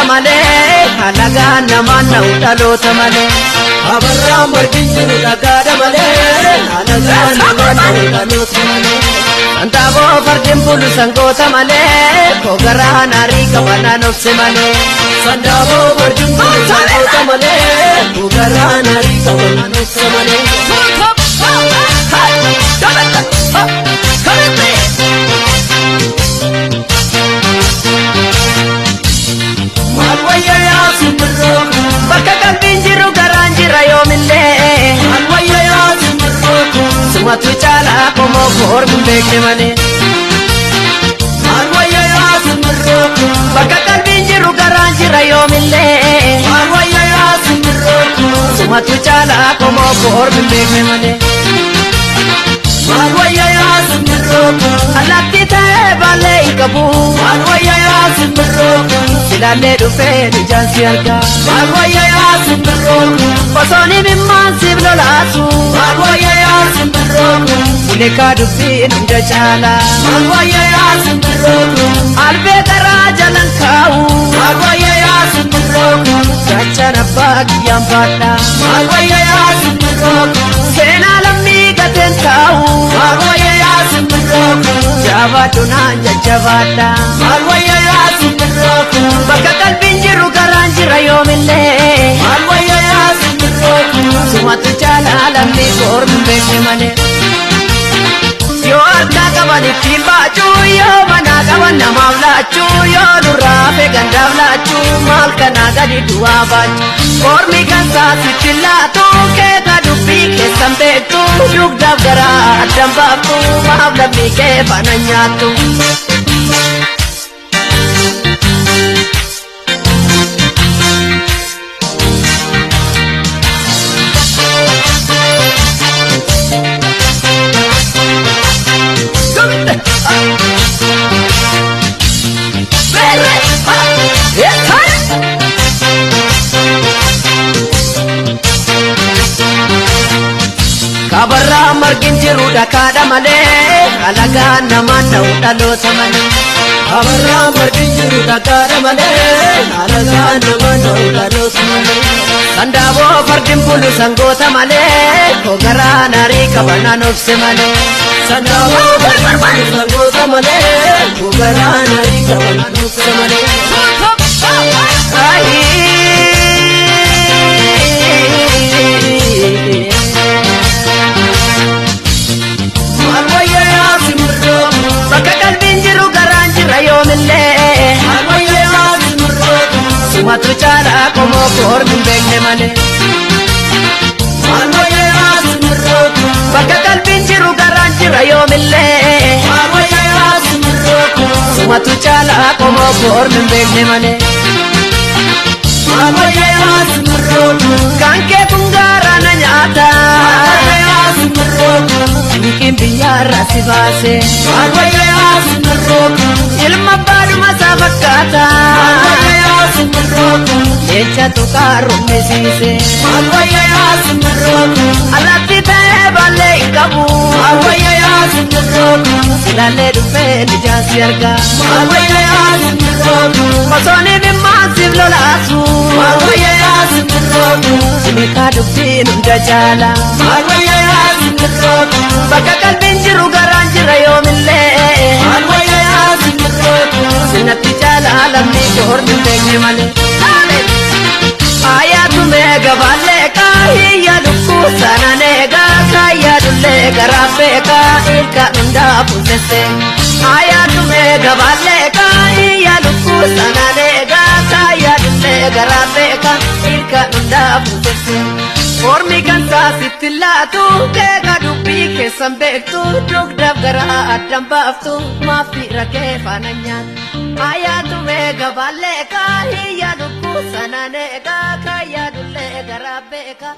dhakaadha malee alagaan namaan na'u dhaloota malee. Abarraan margi jiru dhagaadha malee alagaan namaan na'u dhaloota malee. Sandaaboo fardeen bulu sangoota malee kogaraan arii qabanaan obse malee. Sandaaboo fardeen bulu sangoota malee kogaraan arii qabanaan obse malee. Maal wayya yaa simbirroo Bakka qalbiin jiru garaan jira yoomillee. Maal wayya yaa simbirroo Sumatu caalaa qomoo koormi hin beekne malee. Maal wayya yaa simbirroo Bakka qalbiin jiru garaan jira yoomillee. Maal wayya yaa simbirroo Sumatu caalaa qomoo koormi hin beekne malee. Maal wayya yaa simbirroo Allaattii ta'ee baallee hin qabu. Maal wayya yaa simbirroo Ilaallee dhufee ijaan si argaa. Maal wayya yaa simbirroo Osoon imimmaan siif lolaasu. Maal wayya yaa simbirroo Ulekaa dubbiin hunda caalaa. Maal wayya yaa simbirroo Albee garaa jalan kaa'u. Maal wayya yaa simbirroo Gaachana abbaa kiyyaan baadha. Maal wayya yaa simbirroo Seenaa lammii gateen taa'u. Maal wayya yaa simbirroo Jabaadhu naan jajjabaadha. Maal wayya yaa simbirroo Bakka qalbiin jiru garaan jira yoomillee. Maal wayya yaa simbirroo Sumatu caalaa lammii koormi hin beekne malee. Yoo harkaa qaban ittiin baachuu, yoo manaa qaban namaaf laachuu, yoo nurraa hafe gandaaf laachuu, maal kanaa gadi du'aa baachuu. Koormi kan saasitti laatu, keeka dubbii keessan beektu, dugdaaf garaa addan baaftu, maaf lammii kee faana nyaattu. Kabarraa margi jiru dhakaadha malee alagaan namaan na'u dhaloota malee. Abarraan margi jiru dhagaadha malee alagaan namaan na'u dhaloota malee. Sandaaboo fardeen bulu sangoota malee kogaraan arii qabanaan obse malee. Sandaaboo fardeen bulu sangoota malee kogaraan arii qabanaan obse malee. Maal wayya yaa simbirroo Bakka qalbiin jiru garaan jira yoomillee. Maal wayya yaa simbirroo Sumatu caalaa qomoo koormi hin beekne malee. Maal wayya yaa simbirroo Bakka qalbiin jiru garaan jira yoomillee. Maal wayya yaa simbirroo Sumatu caalaa qomoo koormi hin beekne malee. Maal wayya yaa simbirroo Kan kee kun gaara na nyaata. Maal wayya yaa simbirroo Dinqiin biyyaarraa si baase. Maal wayya yaa simbirroo Ilma baadhuma isaa fakkaata. Maal wayya yaa simbirroo Leenca tuqaa rummisiise. Maal wayya yaa simbirroo Allaattii ta'ee baallee hin qabu. Maal wayya yaa simbirroo Ilaallee dhufee ijaan si argaa. Maal wayya yaa simbirroo Osoon imimmaan siif lolaasu. Maal wayya yaa simbirroo Ulekaa dubbiin hunda caala. Maal wayya yaa simbirroo Bakka qalbiin jiru garaan jira yoomillee. Maal wayya yaa simbirroo Sinatti caalaa lammii koormi hin beekne malee. Ayaatu meeqa baallee kaayyaa lukkuu sanaan eegaa kaayyaa dullee garaa beekaa ilka hundaa fuusesse. Ayaatu meeqa baallee kaayyaa lukkuu sanaan eegaa kaayyaa dullee garaa beekaa ilka hundaa fuusesse. Mormi kan saasitti laatu keeka dubbii keessan beektu dugdaaf garaa addan baaftu maaf dhiira kee faana nyaattu. Ayaatu meeqa baallee kaayyaa lukkuu sanaan eegaa kaayyaa dullee garaa beekaa.